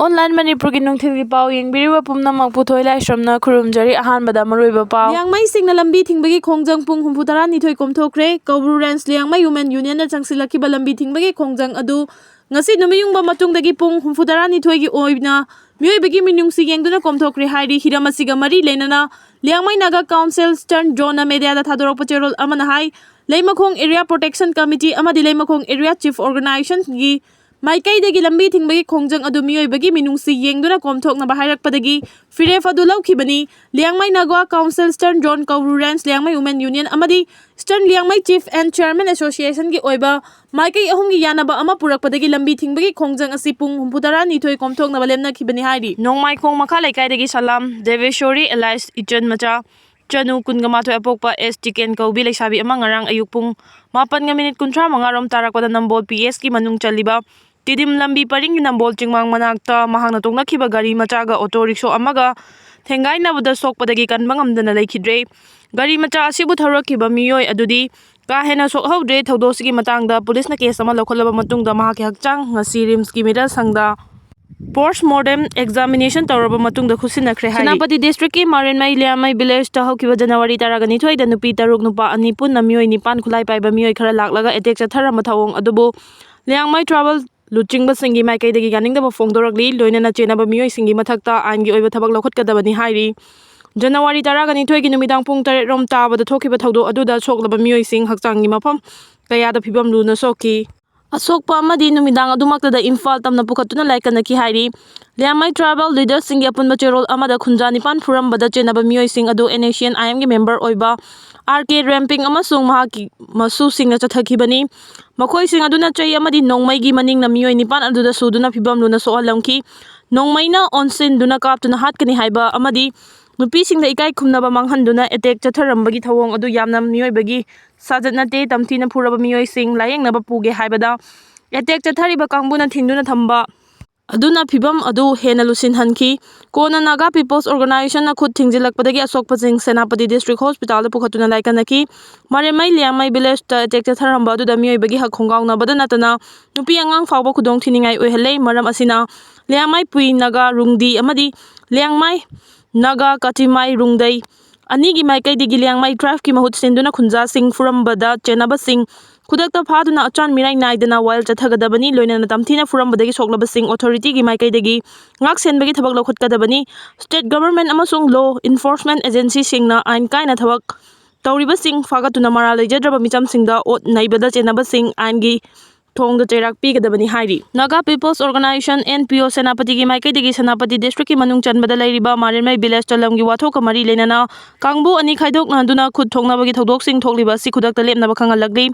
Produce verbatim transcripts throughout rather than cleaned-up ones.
Online ꯃꯅꯤꯄꯨꯔꯒꯤ ꯅꯨꯡꯊꯤꯜꯒꯤ ꯄꯥꯎ ꯌꯦꯡꯕꯤꯔꯤꯕ ꯄꯨꯝꯅꯃꯛꯄꯨ ꯊꯣꯏ ꯂꯥꯏꯁ꯭ꯔꯝꯅ ꯈꯨꯔꯨꯝꯖꯔꯤ꯫ ꯑꯍꯥꯟꯕꯗ ꯃꯔꯨꯑꯣꯏꯕ ꯄꯥꯎ꯫ ꯂꯤꯌꯥꯡꯃꯩꯁꯤꯡꯅ ꯂꯝꯕꯤ ꯊꯤꯡꯕꯒꯤ ꯈꯣꯡꯖꯪ ꯄꯨꯡ ꯍꯨꯝꯐꯨ ꯇꯔꯥꯅꯤꯊꯣꯏ ꯀꯣꯝꯊꯣꯛꯈ꯭ꯔꯦ꯫ ꯀꯧꯕ꯭ꯔꯨ ꯔꯦꯟꯖ ꯂꯤꯌꯥꯡꯃꯩ ꯋꯨꯃꯦꯟ ꯌꯨꯅꯤꯌꯟꯅ ꯆꯪꯁꯤꯜꯂꯛꯈꯤꯕ ꯂꯝꯕꯤ ꯊꯤꯡꯕꯒꯤ ꯈꯣꯡꯖꯪ ꯑꯗꯨ ꯉꯁꯤ ꯅꯨꯃꯤꯠ ꯌꯨꯡꯕ ꯃꯇꯨꯡꯗꯒꯤ ꯄꯨꯡ ꯍꯨꯝꯐꯨ ꯇꯔꯥꯅꯤꯊꯣꯏꯒꯤ ꯑꯣꯏꯅ ꯃꯤꯑꯣꯏꯕꯒꯤ ꯃꯤꯅꯨꯡꯁꯤ ꯌꯦꯡꯗꯨꯅ ꯀꯣꯝꯊꯣꯛꯈ꯭ꯔꯦ ꯍꯥꯏꯔꯤ꯫ ꯍꯤꯔꯝ ꯑꯁꯤꯒ ꯃꯔꯤ ꯂꯩꯅꯅ ꯂꯤꯌꯥꯡꯃꯩ ꯅꯥꯒꯥ ꯀꯥꯎꯟꯁꯤꯜ ꯏꯁꯇꯔꯟ ꯖꯣꯟꯅ ꯃꯦꯗꯤꯌꯥꯗ ꯊꯥꯗꯣꯔꯛꯄ ꯆꯦꯔꯣꯜ ꯑꯃꯅ ꯍꯥꯏ, ꯂꯩꯃꯈꯣꯡ ꯑꯦꯔꯤꯌꯥ ꯄ꯭ꯔꯣꯇꯦꯛꯁꯟ ꯀꯃꯤꯇꯤ ꯑꯃꯗꯤ ꯂꯩꯃꯈꯣꯡ ꯑꯦꯔꯤꯌꯥ ꯆꯤꯐ ꯑꯣꯔꯒꯅꯥꯏꯖꯦꯁꯟꯒꯤ ꯃꯥꯏꯀꯩꯗꯒꯤ ꯂꯝꯕꯤ ꯊꯤꯡꯕꯒꯤ ꯈꯣꯡꯖꯪ ꯑꯗꯨ ꯃꯤꯑꯣꯏꯕꯒꯤ ꯃꯤꯅꯨꯡꯁꯤ ꯌꯦꯡꯗꯨꯅ ꯀꯣꯝꯊꯣꯛꯅꯕ ꯍꯥꯏꯔꯛꯄꯗꯒꯤ ꯐꯤꯔꯦꯞ ꯑꯗꯨ ꯂꯧꯈꯤꯕꯅꯤ꯫ Liangmai Naga council eastern zone, Koubru range Liangmai women union ꯑꯃꯗꯤ eastern Liangmai chief and chairmen ꯑꯦꯁꯣꯁꯤꯌꯦꯁꯟꯒꯤ ꯑꯣꯏꯕ ꯃꯥꯏꯀꯩ ꯑꯍꯨꯝꯒꯤ ꯌꯥꯅꯕ ꯑꯃ ꯄꯨꯔꯛꯄꯗꯒꯤ ꯂꯝꯕꯤ ꯊꯤꯡꯕꯒꯤ ꯈꯣꯡꯖꯪ ꯑꯁꯤ ꯄꯨꯡ ꯍꯨꯝꯐꯨ ꯇꯔꯥꯅꯤꯊꯣꯏ ꯀꯣꯝꯊꯣꯛꯅꯕ ꯂꯦꯞꯅꯈꯤꯕꯅꯤ ꯍꯥꯏꯔꯤ꯫ ꯅꯣꯡꯃꯥꯏꯈꯣꯡ ꯃꯈꯥ ꯂꯩꯀꯥꯏꯗꯒꯤ ꯁꯂꯥꯝ ꯗꯦꯕꯦꯁꯣꯔꯤ ꯑꯦꯂꯥꯏꯁ ꯏꯆꯟ ꯃꯆꯥ ꯆꯅꯨ ꯀꯨꯟꯒ ꯃꯥꯊꯣꯏ ꯑꯄꯣꯛꯄ ꯑꯦꯁ ꯇꯤꯀꯦꯟ ꯀꯧꯕꯤ ꯂꯩꯁꯥꯕꯤ ꯑꯃ ꯉꯔꯥꯡ ꯑꯌꯨꯛ ꯄꯨꯡ ꯃꯥꯄꯟꯒ ꯃꯤꯅꯤꯠ ꯀꯨꯟꯊ꯭ꯔꯥ ꯃꯉꯥ ꯔꯣꯝ ꯇꯥꯔꯛꯄꯗ ꯅꯝꯕꯣꯜ ꯄꯤ ꯑꯦꯁꯀꯤ ꯃꯅꯨꯡ ꯆꯜꯂꯤꯕ ꯇꯤꯗꯤꯝ ꯂꯝꯕꯤ ꯄꯔꯤꯡꯒꯤ ꯅꯝꯕꯣꯜ ꯆꯤꯡꯃꯥꯡ ꯃꯅꯥꯛꯇ ꯃꯍꯥꯛꯅ ꯇꯣꯡꯅꯈꯤꯕ ꯒꯥꯔꯤ ꯃꯆꯥꯒ ꯑꯣꯇꯣ ꯔꯤꯛꯁꯣ ꯑꯃꯒ ꯊꯦꯡꯒꯥꯏꯅꯕꯗ ꯁꯣꯛꯄꯗꯒꯤ ꯀꯟꯕ ꯉꯝꯗꯅ ꯂꯩꯈꯤꯗ꯭ꯔꯦ꯫ ꯒꯥꯔꯤ ꯃꯆꯥ ꯑꯁꯤꯕꯨ ꯊꯧꯔꯛꯈꯤꯕ ꯃꯤꯑꯣꯏ ꯑꯗꯨꯗꯤ ꯀꯥ ꯍꯦꯟꯅ ꯁꯣꯛꯍꯧꯗ꯭ꯔꯦ꯫ ꯊꯧꯗꯣꯛ ꯑꯁꯤꯒꯤ ꯃꯇꯥꯡꯗ ꯄꯨꯂꯤꯁꯅ ꯀꯦꯁ ꯑꯃ ꯂꯧꯈꯠꯂꯕ ꯃꯇꯨꯡꯗ ꯃꯍꯥꯛꯀꯤ ꯍꯛꯆꯥꯡ ꯉꯁꯤ ꯔꯤꯝꯁꯀꯤ ꯃꯤꯔꯜ ꯁꯪꯗ ꯄꯣꯁꯃꯣꯔꯇꯦꯝ ꯑꯦꯛꯖꯥꯃꯤꯅꯦꯁꯟ ꯇꯧꯔꯕ ꯃꯇꯨꯡꯗ ꯈꯨꯠꯁꯤꯟꯅꯈ꯭ꯔꯦ ꯍꯥꯏꯔꯤ꯫ ꯁꯦꯅꯥꯄꯇꯤ ꯗꯤꯁꯇ꯭ꯔꯤꯛꯀꯤ ꯃꯥꯔꯦꯟꯃꯩ ꯂꯤꯌꯥꯃꯩ ꯚꯤꯂꯦꯖꯇ ꯍꯧꯈꯤꯕ ꯖꯅꯋꯥꯔꯤ ꯇꯔꯥꯒ ꯅꯤꯊꯣꯏꯗ ꯅꯨꯄꯤ ꯇꯔꯨꯛ, ꯅꯨꯄꯥ ꯑꯅꯤ ꯄꯨꯟꯅ ꯃꯤꯑꯣꯏ ꯅꯤꯄꯥꯟ ꯈꯨꯠꯂꯥꯏ ꯄꯥꯏꯕ ꯃꯤꯑꯣꯏ ꯈꯔ ꯂꯥꯛꯂꯒ ꯑꯦꯇꯦꯛ ꯆꯠꯊꯔꯝꯕ ꯊꯧꯑꯣꯡ ꯑꯗꯨꯕꯨ ꯂꯤꯌꯥꯡꯃꯩ ꯇ꯭ꯔꯥꯏꯕꯦꯜ ꯂꯨꯆꯤꯡꯕꯁꯤꯡꯒꯤ ꯃꯥꯏꯀꯩꯗꯒꯤ ꯌꯥꯅꯤꯡꯗꯕ ꯐꯣꯡꯗꯣꯔꯛꯂꯤ꯫ ꯂꯣꯏꯅꯅ ꯆꯦꯟꯅꯕ ꯃꯤꯑꯣꯏꯁꯤꯡꯒꯤ ꯃꯊꯛꯇ ꯑꯥꯏꯟꯒꯤ ꯑꯣꯏꯕ ꯊꯕꯛ ꯂꯧꯈꯠꯀꯗꯕꯅꯤ ꯍꯥꯏꯔꯤ꯫ ꯖꯅꯋꯥꯔꯤ ꯇꯔꯥꯒ ꯅꯤꯊꯣꯏꯒꯤ ꯅꯨꯃꯤꯗꯥꯡ ꯄꯨꯡ ꯇꯔꯦꯠ ꯔꯣꯝ ꯇꯥꯕꯗ ꯊꯣꯛꯈꯤꯕ ꯊꯧꯗꯣꯛ ꯑꯗꯨꯗ ꯁꯣꯛꯂꯕ ꯃꯤꯑꯣꯏꯁꯤꯡ ꯍꯛꯆꯥꯡꯒꯤ ꯃꯐꯝ ꯀꯌꯥꯗ ꯐꯤꯕꯝ ꯂꯨꯅ ꯁꯣꯛꯈꯤ꯫ ꯑꯁꯣꯛꯄ ꯑꯃꯗꯤ ꯅꯨꯃꯤꯗꯥꯡ ꯑꯗꯨꯃꯛꯇꯗ ꯏꯝꯐꯥꯜ ꯇꯝꯅ ꯄꯨꯈꯠꯇꯨꯅ ꯂꯥꯏꯀꯠꯅꯈꯤ ꯍꯥꯏꯔꯤ꯫ ꯂꯤꯌꯥꯃꯩ ꯇ꯭ꯔꯥꯏꯕꯦꯜ ꯂꯤꯗꯔꯁꯤꯡꯒꯤ ꯑꯄꯨꯟꯕ ꯆꯦꯔꯣꯜ ꯑꯃꯗ ꯈꯨꯟꯖꯥ ꯅꯤꯄꯥꯟ ꯐꯨꯔꯝꯕꯗ ꯆꯦꯟꯅꯕ ꯃꯤꯑꯣꯏꯁꯤꯡ ꯑꯗꯨ ꯑꯦꯟ ꯑꯦꯁ ꯁꯤ ꯑꯦꯟ ꯑꯥꯏ ꯑꯦꯝꯒꯤ ꯃꯦꯝꯕꯔ ꯑꯣꯏꯕ ꯑꯥꯔ ꯀꯦ ꯔꯦꯝꯄꯤꯡ ꯑꯃꯁꯨꯡ ꯃꯍꯥꯛꯀꯤ ꯃꯁꯨꯁꯤꯡꯅ ꯆꯠꯊꯈꯤꯕꯅꯤ꯫ ꯃꯈꯣꯏꯁꯤꯡ ꯑꯗꯨꯅ ꯆꯩ ꯑꯃꯗꯤ ꯅꯣꯡꯃꯩꯒꯤ ꯃꯅꯤꯡꯅ ꯃꯤꯑꯣꯏ ꯅꯤꯄꯥꯟ ꯑꯗꯨꯗ ꯁꯨꯗꯨꯅ ꯐꯤꯕꯝ ꯂꯨꯅ ꯁꯣꯛꯍꯜꯂꯝꯈꯤ꯫ ꯅꯣꯡꯃꯩꯅ ꯑꯣꯟꯁꯤꯟꯗꯨꯅ ꯀꯥꯞꯇꯨꯅ ꯍꯥꯠꯀꯅꯤ ꯍꯥꯏꯕ ꯑꯃꯗꯤ ꯅꯨꯄꯤꯁꯤꯡꯗ ꯏꯀꯥꯏ ꯈꯨꯝꯅꯕ ꯃꯥꯡꯍꯟꯗꯨꯅ ꯑꯦꯇꯦꯛ ꯆꯠꯊꯔꯝꯕꯒꯤ ꯊꯧꯑꯣꯡ ꯑꯗꯨ ꯌꯥꯝꯅ ꯃꯤꯑꯣꯏꯕꯒꯤ ꯁꯥꯖꯠ ꯅꯠꯇꯦ꯫ ꯇꯝꯊꯤꯅ ꯐꯨꯔꯕ ꯃꯤꯑꯣꯏꯁꯤꯡ ꯂꯥꯌꯦꯡꯅꯕ ꯄꯨꯒꯦ ꯍꯥꯏꯕꯗ ꯑꯦꯇꯦꯛ ꯆꯠꯊꯔꯤꯕ ꯀꯥꯡꯕꯨꯅ ꯊꯤꯡꯗꯨꯅ ꯊꯝꯕ ꯑꯗꯨꯅ ꯐꯤꯕꯝ ꯑꯗꯨ ꯍꯦꯟꯅ ꯂꯨꯁꯤꯟꯍꯟꯈꯤ꯫ ꯀꯣꯟꯅ ꯅꯥꯒꯥ ꯄꯤꯄꯜꯁ ꯑꯣꯔꯒꯅꯥꯏꯖꯦꯁꯟꯅ ꯈꯨꯠ ꯊꯤꯡꯖꯤꯜꯂꯛꯄꯗꯒꯤ ꯑꯁꯣꯛꯄꯁꯤꯡ ꯁꯦꯅꯥꯄꯇꯤ ꯗꯤꯁꯇ꯭ꯔꯤꯛ ꯍꯣꯁꯄꯤꯇꯥꯜꯗ ꯄꯨꯈꯠꯇꯨꯅ ꯂꯥꯏꯀꯠꯅꯈꯤ꯫ ꯃꯥꯔꯦꯝꯃꯩ ꯂꯤꯌꯥꯡꯃꯩ ꯚꯤꯂꯦꯖꯇ ꯑꯦꯇꯦꯛ ꯆꯠꯊꯔꯝꯕ ꯑꯗꯨꯗ ꯃꯤꯑꯣꯏꯕꯒꯤ ꯍꯛ ꯈꯣꯡꯒꯥꯎꯅꯕꯗ ꯅꯠꯇꯅ ꯅꯨꯄꯤ ꯑꯉꯥꯡ ꯐꯥꯎꯕ ꯈꯨꯗꯣꯡ ꯊꯤꯅꯤꯡꯉꯥꯏ ꯑꯣꯏꯍꯜꯂꯦ꯫ ꯃꯔꯝ ꯑꯁꯤꯅ ꯂꯤꯌꯥꯡꯃꯩ ꯄꯨꯏ ꯅꯥꯒꯥ ꯔꯨꯡꯗꯤ ꯑꯃꯗꯤ ꯂꯤꯌꯥꯡꯃꯩ ꯅꯥꯒꯥ ꯀꯥꯇꯤꯃꯥꯏ ꯔꯨꯡꯗꯩ ꯑꯅꯤꯒꯤ ꯃꯥꯏꯀꯩꯗꯒꯤ ꯂꯤꯌꯥꯡꯃꯩ tribe ꯀꯤ ꯃꯍꯨꯠ ꯁꯤꯟꯗꯨꯅ ꯈꯨꯟꯖꯥꯁꯤꯡ ꯐꯨꯔꯝꯕꯗ ꯆꯦꯟꯅꯕꯁꯤꯡ ꯈꯨꯗꯛꯇ ꯐꯥꯗꯨꯅ ꯑꯆꯥꯟ ꯃꯤꯔꯥꯏ ꯅꯥꯏꯗꯅ ꯋꯥꯌꯦꯜ ꯆꯠꯊꯒꯗꯕꯅꯤ꯫ ꯂꯣꯏꯅꯅ ꯇꯝꯊꯤꯅ ꯐꯨꯔꯝꯕꯗꯒꯤ ꯁꯣꯛꯂꯕꯁꯤꯡ authority ꯒꯤ ꯃꯥꯏꯀꯩꯗꯒꯤ ꯉꯥꯛ ꯁꯦꯟꯕꯒꯤ ꯊꯕꯛ ꯂꯧꯈꯠꯀꯗꯕꯅꯤ꯫ State government ꯑꯃꯁꯨꯡ law enforcement agency ꯁꯤꯡꯅ ꯑꯥꯏꯟ ꯀꯥꯏꯅ ꯊꯕꯛ ꯇꯧꯔꯤꯕꯁꯤꯡ ꯐꯥꯒꯠꯇꯨꯅ ꯃꯔꯥꯜ ꯂꯩꯖꯗ꯭ꯔꯕ ꯃꯤꯆꯝꯁꯤꯡꯗ ꯑꯣꯠ ꯅꯩꯕꯗ ꯆꯦꯟꯅꯕꯁꯤꯡ ꯑꯥꯏꯟꯒꯤ ꯊꯣꯡꯗ ꯆꯩꯔꯥꯛ ꯄꯤꯒꯗꯕꯅꯤ ꯍꯥꯏꯔꯤ꯫ Naga People's Organisation, N P O, ꯁꯦꯅꯥꯄꯇꯤꯒꯤ ꯃꯥꯏꯀꯩꯗꯒꯤ ꯁꯦꯅꯥꯄꯇꯤ district ꯀꯤ ꯃꯅꯨꯡ ꯆꯟꯕꯗ ꯂꯩꯔꯤꯕ ꯃꯥꯔꯦꯟꯃꯩ village ꯇ ꯂꯝꯒꯤ ꯋꯥꯊꯣꯛꯀ ꯃꯔꯤ ꯂꯩꯅꯅ ꯀꯥꯡꯕꯨ ꯑꯅꯤ ꯈꯥꯏꯗꯣꯛꯅꯗꯨꯅ ꯈꯨꯠ ꯊꯣꯛꯅꯕꯒꯤ ꯊꯧꯗꯣꯛꯁꯤꯡ ꯊꯣꯛꯂꯤꯕ ꯑꯁꯤ ꯈꯨꯗꯛꯇ ꯂꯦꯞꯅꯕ ꯈꯪꯍꯜꯂꯛꯂꯤ꯫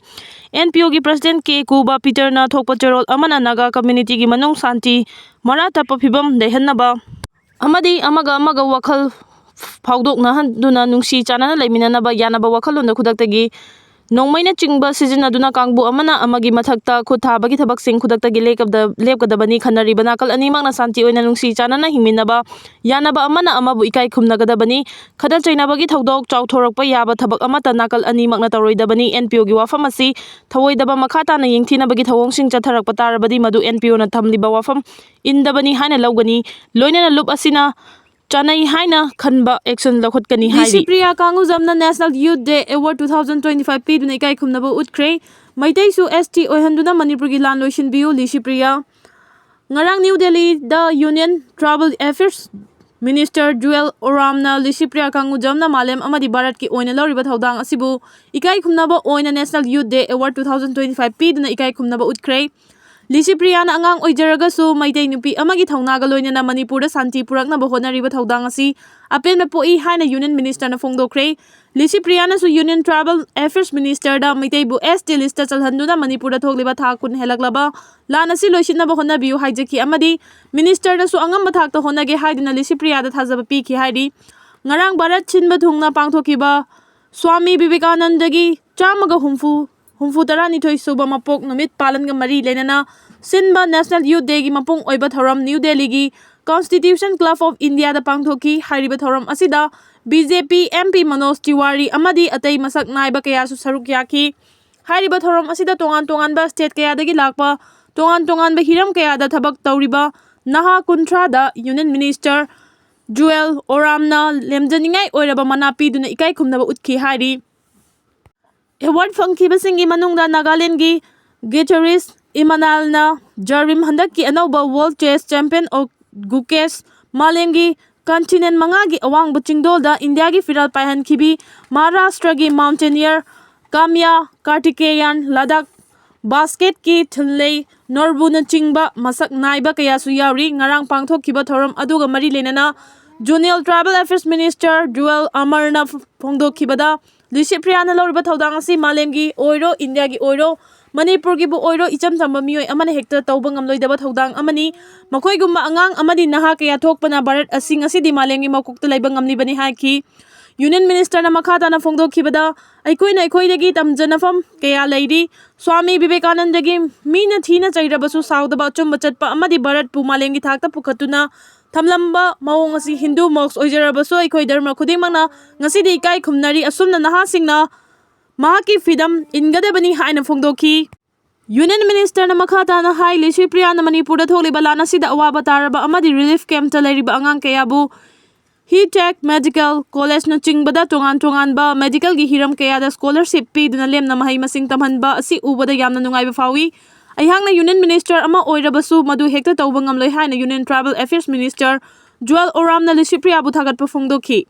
N P O ꯒꯤ president K ꯀꯨꯕ ꯄꯤꯇꯔꯅ ꯊꯣꯛꯄ ꯆꯦꯔꯣꯜ ꯑꯃꯅ ꯅꯥꯒꯥ community ꯒꯤ ꯃꯅꯨꯡ ꯁꯥꯟꯇꯤ ꯃꯔꯥ ꯇꯞꯄ ꯐꯤꯕꯝ ꯂꯩꯍꯟꯅꯕ ꯑꯃꯗꯤ ꯑꯃꯒ ꯑꯃꯒ ꯋꯥꯈꯜ ꯐꯥꯎꯗꯣꯛꯅꯍꯟꯗꯨꯅ ꯅꯨꯡꯁꯤ ꯆꯥꯟꯅꯅ ꯂꯩꯃꯤꯟꯅꯅꯕ ꯌꯥꯅꯕ ꯋꯥꯈꯜꯂꯣꯟꯗ ꯈꯨꯗꯛꯇꯒꯤ ꯅꯣꯡꯃꯩꯅꯆꯤꯡꯕ ꯁꯤꯖꯤꯟꯅꯗꯨꯅ ꯀꯥꯡꯕꯨ ꯑꯃꯅ ꯑꯃꯒꯤ ꯃꯊꯛꯇ ꯈꯨꯠ ꯊꯥꯕꯒꯤ ꯊꯕꯛꯁꯤꯡ ꯈꯨꯗꯛꯇꯒꯤ ꯂꯦꯞꯀꯗ-, ꯂꯦꯞꯀꯗꯕꯅꯤ꯫ ꯈꯟꯅꯔꯤꯕ ꯅꯥꯀꯜ ꯑꯅꯤꯃꯛꯅ ꯁꯥꯟꯇꯤ ꯑꯣꯏꯅ ꯅꯨꯡꯁꯤ ꯆꯥꯟꯅꯅ ꯍꯤꯡꯃꯤꯟꯅꯕ ꯌꯥꯅꯕ ꯑꯃꯅ ꯑꯃꯕꯨ ꯏꯀꯥꯏ ꯈꯨꯝꯅꯒꯗꯕꯅꯤ꯫ ꯈꯠꯅ ꯆꯩꯅꯕꯒꯤ ꯊꯧꯗꯣꯛ ꯆꯥꯎꯊꯣꯔꯛꯄ ꯌꯥꯕ ꯊꯕꯛ ꯑꯃꯠꯇ ꯅꯥꯀꯜ ꯑꯅꯤꯃꯛꯅ ꯇꯧꯔꯣꯏꯗꯕꯅꯤ꯫ N P O ꯒꯤ ꯋꯥꯐꯝ ꯑꯁꯤ ꯊꯧꯑꯣꯏꯗꯕ ꯃꯈꯥ ꯇꯥꯅ ꯌꯦꯡꯊꯤꯅꯕꯒꯤ ꯊꯧꯑꯣꯡꯁꯤꯡ ꯆꯠꯊꯔꯛꯄ ꯇꯥꯔꯕꯗꯤ ꯃꯗꯨ N P O ꯅ ꯊꯝꯂꯤꯕ ꯋꯥꯐꯝ ꯏꯟꯗꯕꯅꯤ ꯍꯥꯏꯅ ꯂꯧꯒꯅꯤ꯫ ꯂꯣꯏꯅꯅ ꯂꯨꯞ ꯑꯁꯤꯅ ꯆꯥꯅꯩ ꯍꯥꯏꯅ ꯈꯟꯕ action ꯂꯧꯈꯠꯀꯅꯤ ꯍꯥꯏꯔꯤ꯫ Licypriya ꯀꯥꯡꯉꯨꯖꯝꯅ National Youth Day Award two thousand twenty-five ꯄꯤꯗꯨꯅ ꯏꯀꯥꯏ ꯈꯨꯝꯅꯕ ꯎꯠꯈ꯭ꯔꯦ꯫ ꯃꯩꯇꯩꯁꯨ S T ꯑꯣꯏꯍꯟꯗꯨꯅ ꯃꯅꯤꯄꯨꯔꯒꯤ ꯂꯥꯟ ꯂꯣꯏꯁꯤꯟꯕꯤꯌꯨ, ꯂꯤꯁꯤꯄ꯭ꯔꯤꯌꯥ꯫ ꯉꯔꯥꯡ ꯅ꯭ꯌꯨ ꯗꯦꯜꯂꯤꯗ Union Tribal Affairs Minister Jual Oramꯅ Licypriya ꯀꯥꯡꯉꯨꯖꯝꯅ ꯃꯥꯂꯦꯝ ꯑꯃꯗꯤ ꯚꯥꯔꯠꯀꯤ ꯑꯣꯏꯅ ꯂꯧꯔꯤꯕ ꯊꯧꯗꯥꯡ ꯑꯁꯤꯕꯨ ꯏꯀꯥꯏ ꯈꯨꯝꯅꯕ ꯑꯣꯏꯅ National Youth Day Award two thousand twenty-five ꯄꯤꯗꯨꯅ ꯏꯀꯥꯏ ꯈꯨꯝꯅꯕ ꯎꯠꯈ꯭ꯔꯦ꯫ ꯂꯤꯁꯤꯄ꯭ꯔꯤꯌꯥꯅ ꯑꯉꯥꯡ ꯑꯣꯏꯖꯔꯒꯁꯨ ꯃꯩꯇꯩ ꯅꯨꯄꯤ ꯑꯃꯒꯤ ꯊꯧꯅꯥꯒ ꯂꯣꯏꯅꯅ ꯃꯅꯤꯄꯨꯔꯗ ꯁꯥꯟꯇꯤ ꯄꯨꯔꯛꯅꯕ ꯍꯣꯠꯅꯔꯤꯕ ꯊꯧꯗꯥꯡ ꯑꯁꯤ ꯑꯄꯦꯟꯕ ꯄꯣꯛꯏ ꯍꯥꯏꯅ Union Ministerꯅ ꯐꯣꯡꯗꯣꯛꯈ꯭ꯔꯦ꯫ ꯂꯤꯁꯤꯄ꯭ꯔꯤꯌꯥꯅꯁꯨ Union Tribal Affairs Ministerꯗ ꯃꯩꯇꯩꯕꯨ S T listꯇ ꯆꯜꯍꯟꯗꯨꯅ ꯃꯅꯤꯄꯨꯔꯗ ꯊꯣꯛꯂꯤꯕ ꯊꯥ ꯀꯨꯟ ꯍꯦꯜꯂꯛꯂꯕ ꯂꯥꯟ ꯑꯁꯤ ꯂꯣꯏꯁꯤꯟꯅꯕ ꯍꯣꯠꯅꯕꯤꯌꯨ ꯍꯥꯏꯖꯈꯤ ꯑꯃꯗꯤ Ministerꯅꯁꯨ ꯑꯉꯝꯕ ꯊꯥꯛꯇ ꯍꯣꯠꯅꯒꯦ ꯍꯥꯏꯗꯨꯅ ꯂꯤꯁꯤꯄ꯭ꯔꯤꯌꯥꯗ ꯊꯥꯖꯕ ꯄꯤꯈꯤ ꯍꯥꯏꯔꯤ꯫ ꯉꯔꯥꯡ ꯚꯥꯔꯠ ꯁꯤꯟꯕ ꯊꯨꯡꯅ ꯄꯥꯡꯊꯣꯛꯈꯤꯕ ꯁ꯭ꯋꯥꯃꯤ ꯕꯤꯕꯦꯀꯥꯅꯟꯗꯒꯤ ꯆꯥꯝꯃꯒ ꯍꯨꯝꯐꯨ, ꯍꯨꯝꯐꯨ ꯇꯔꯥꯅꯤꯊꯣꯏ ꯁꯨꯕ ꯃꯄꯣꯛ ꯅꯨꯃꯤꯠ ꯄꯥꯂꯟꯒ ꯃꯔꯤ ꯂꯩꯅꯅ ꯁꯤꯟꯕ National Youth Dayꯒꯤ ꯃꯄꯨꯡ ꯑꯣꯏꯕ ꯊꯧꯔꯝ ꯅ꯭ꯌꯨ ꯗꯦꯜꯂꯤꯒꯤ Constitution Club of Indiaꯗ ꯄꯥꯡꯊꯣꯛꯈꯤ꯫ ꯍꯥꯏꯔꯤꯕ ꯊꯧꯔꯝ ꯑꯁꯤꯗ B J P M P Manoj ꯇꯤꯋꯥꯔꯤ ꯑꯃꯗꯤ ꯑꯇꯩ ꯃꯁꯛ ꯅꯥꯏꯕ ꯀꯌꯥꯁꯨ ꯁꯔꯨꯛ ꯌꯥꯈꯤ꯫ ꯍꯥꯏꯔꯤꯕ ꯊꯧꯔꯝ ꯑꯁꯤꯗ ꯇꯣꯉꯥꯟ ꯇꯣꯉꯥꯟꯕ state ꯀꯌꯥꯗꯒꯤ ꯂꯥꯛꯄ ꯇꯣꯉꯥꯟ ꯇꯣꯉꯥꯟꯕ ꯍꯤꯔꯝ ꯀꯌꯥꯗ ꯊꯕꯛ ꯇꯧꯔꯤꯕ ꯅꯍꯥ ꯀꯨꯟꯊ꯭ꯔꯥꯗ Union Minister Jewel Oramꯅ ꯂꯦꯝꯖꯅꯤꯡꯉꯥꯏ ꯑꯣꯏꯔꯕ ꯃꯅꯥ ꯄꯤꯗꯨꯅ ꯏꯀꯥꯏ ꯈꯨꯝꯅꯕ ꯎꯠꯈꯤ ꯍꯥꯏꯔꯤ꯫ Award ꯐꯪꯈꯤꯕꯁꯤꯡꯒꯤ ꯃꯅꯨꯡꯗ ꯅꯥꯒꯥꯂꯦꯟꯒꯤ guitarist ꯏꯃꯅꯥꯜꯅ ꯖꯔꯤꯝ ꯍꯟꯗꯛꯀꯤ ꯑꯅꯧꯕ World Chess Champion ꯑꯣ ꯒꯨꯀꯦꯁ ꯃꯥꯂꯦꯝꯒꯤ continent ꯃꯉꯥꯒꯤ ꯑꯋꯥꯡꯕ ꯆꯤꯡꯗꯣꯜꯗ ꯏꯟꯗꯤꯌꯥꯒꯤ ꯐꯤꯔꯥꯜ ꯄꯥꯏꯍꯟꯈꯤꯕꯤ ꯃꯍꯥꯔꯥꯁꯇ꯭ꯔꯒꯤ mountaineer ꯀꯥꯝꯌꯥ ꯀꯥꯔꯇꯤꯀꯦꯌꯥꯟ ꯂꯗꯥꯛ basketꯀꯤ ꯊꯤꯜꯂꯩ ꯅꯣꯔꯕꯨꯅꯆꯤꯡꯕ ꯃꯁꯛ ꯅꯥꯏꯕ ꯀꯌꯥꯁꯨ ꯌꯥꯎꯔꯤ꯫ ꯉꯔꯥꯡ ꯄꯥꯡꯊꯣꯛꯈꯤꯕ ꯊꯧꯔꯝ ꯑꯗꯨꯒ ꯃꯔꯤ ꯂꯩꯅꯅ Union Tribal Affairs Minister Jewel Oramꯅ ꯐꯣꯡꯗꯣꯛꯈꯤꯕꯗ ꯂꯨꯏꯁꯤꯠ ꯄ꯭ꯔꯤꯌꯥꯅ ꯂꯧꯔꯤꯕ ꯊꯧꯗꯥꯡ ꯑꯁꯤ ꯃꯥꯂꯦꯝꯒꯤ ꯑꯣꯏꯔꯣ, ꯏꯟꯗꯤꯌꯥꯒꯤ ꯑꯣꯏꯔꯣ, ꯃꯅꯤꯄꯨꯔꯒꯤꯕꯨ ꯑꯣꯏꯔꯣ ꯏꯆꯝ ꯆꯝꯕ ꯃꯤꯑꯣꯏ ꯑꯃꯅ ꯍꯦꯛꯇ ꯇꯧꯕ ꯉꯝꯂꯣꯏꯗꯕ ꯊꯧꯗꯥꯡ ꯑꯃꯅꯤ꯫ ꯃꯈꯣꯏꯒꯨꯝꯕ ꯑꯉꯥꯡ ꯑꯃꯗꯤ ꯅꯍꯥ ꯀꯌꯥ ꯊꯣꯛꯄꯅ ꯚꯥꯔꯠ ꯑꯁꯤ ꯉꯁꯤꯗꯤ ꯃꯥꯂꯦꯝꯒꯤ ꯃꯀꯣꯛꯇ ꯂꯩꯕ ꯉꯝꯂꯤꯕꯅꯤ ꯍꯥꯏꯈꯤ꯫ Union Ministerꯅ ꯃꯈꯥ ꯇꯥꯅ ꯐꯣꯡꯗꯣꯛꯈꯤꯕꯗ, ꯑꯩꯈꯣꯏꯅ ꯑꯩꯈꯣꯏꯗꯒꯤ ꯇꯝꯖꯅꯐꯝ ꯀꯌꯥ ꯂꯩꯔꯤ꯫ ꯁ꯭ꯋꯥꯃꯤ ꯕꯤꯕꯦꯀꯥꯅꯟꯗꯒꯤ ꯃꯤꯅ ꯊꯤꯅ ꯆꯩꯔꯕꯁꯨ ꯁꯥꯎꯗꯕ, ꯑꯆꯨꯝꯕ ꯆꯠꯄ ꯑꯃꯗꯤ ꯚꯥꯔꯠꯄꯨ ꯃꯥꯂꯦꯝꯒꯤ ꯊꯥꯛꯇ ꯄꯨꯈꯠꯇꯨꯅ ꯊꯝꯂꯝꯕ ꯃꯑꯣꯡ ꯑꯁꯤ ꯍꯤꯟꯗꯨ ꯃꯣꯛꯁ ꯑꯣꯏꯖꯔꯕꯁꯨ ꯑꯩꯈꯣꯏ ꯙꯔꯃ ꯈꯨꯗꯤꯡꯃꯛꯅ ꯉꯁꯤꯗꯤ ꯏꯀꯥꯏ ꯈꯨꯝꯅꯔꯤ꯫ ꯑꯁꯨꯝꯅ ꯅꯍꯥꯁꯤꯡꯅ ꯃꯍꯥꯛꯀꯤ ꯐꯤꯗꯝ ꯏꯟꯒꯗꯕꯅꯤ ꯍꯥꯏꯅ ꯐꯣꯡꯗꯣꯛꯈꯤ꯫ Union Ministerꯅ ꯃꯈꯥ ꯇꯥꯅ ꯍꯥꯏ, ꯂꯤꯁꯤ ꯄ꯭ꯔꯤꯌꯥꯅ ꯃꯅꯤꯄꯨꯔꯗ ꯊꯣꯛꯂꯤꯕ ꯂꯥꯟ ꯑꯁꯤꯗ ꯑꯋꯥꯕ ꯇꯥꯔꯕ ꯑꯃꯗꯤ relief campꯇ ꯂꯩꯔꯤꯕ ꯑꯉꯥꯡ ꯀꯌꯥꯕꯨ ꯍꯤꯇꯦꯛ ꯃꯦꯗꯤꯀꯦꯜ ꯀꯣꯂꯦꯖꯅꯆꯤꯡꯕꯗ ꯇꯣꯉꯥꯟ ꯇꯣꯉꯥꯟꯕ ꯃꯦꯗꯤꯀꯦꯜꯒꯤ ꯍꯤꯔꯝ ꯀꯌꯥꯗ scholarship ꯄꯤꯗꯨꯅ ꯂꯦꯝꯅ ꯃꯍꯩ ꯃꯁꯤꯡ ꯇꯝꯍꯟꯕ ꯑꯁꯤ ꯎꯕꯗ ꯌꯥꯝꯅ ꯅꯨꯡꯉꯥꯏꯕ ꯐꯥꯎꯏ꯫ ꯑꯩꯍꯥꯛꯅ Union Minister ꯑꯃ ꯑꯣꯏꯔꯕꯁꯨ ꯃꯗꯨ ꯍꯦꯛꯇ ꯇꯧꯕ ꯉꯝꯂꯣꯏ ꯍꯥꯏꯅ Union Tribal Affairs Minister ꯖꯨꯋꯦꯜ ꯑꯣꯔꯥꯝꯅ ꯂꯤꯁꯤ ꯄ꯭ꯔꯤꯌꯥꯕꯨ ꯊꯥꯒꯠꯄ ꯐꯣꯡꯗꯣꯛꯈꯤ꯫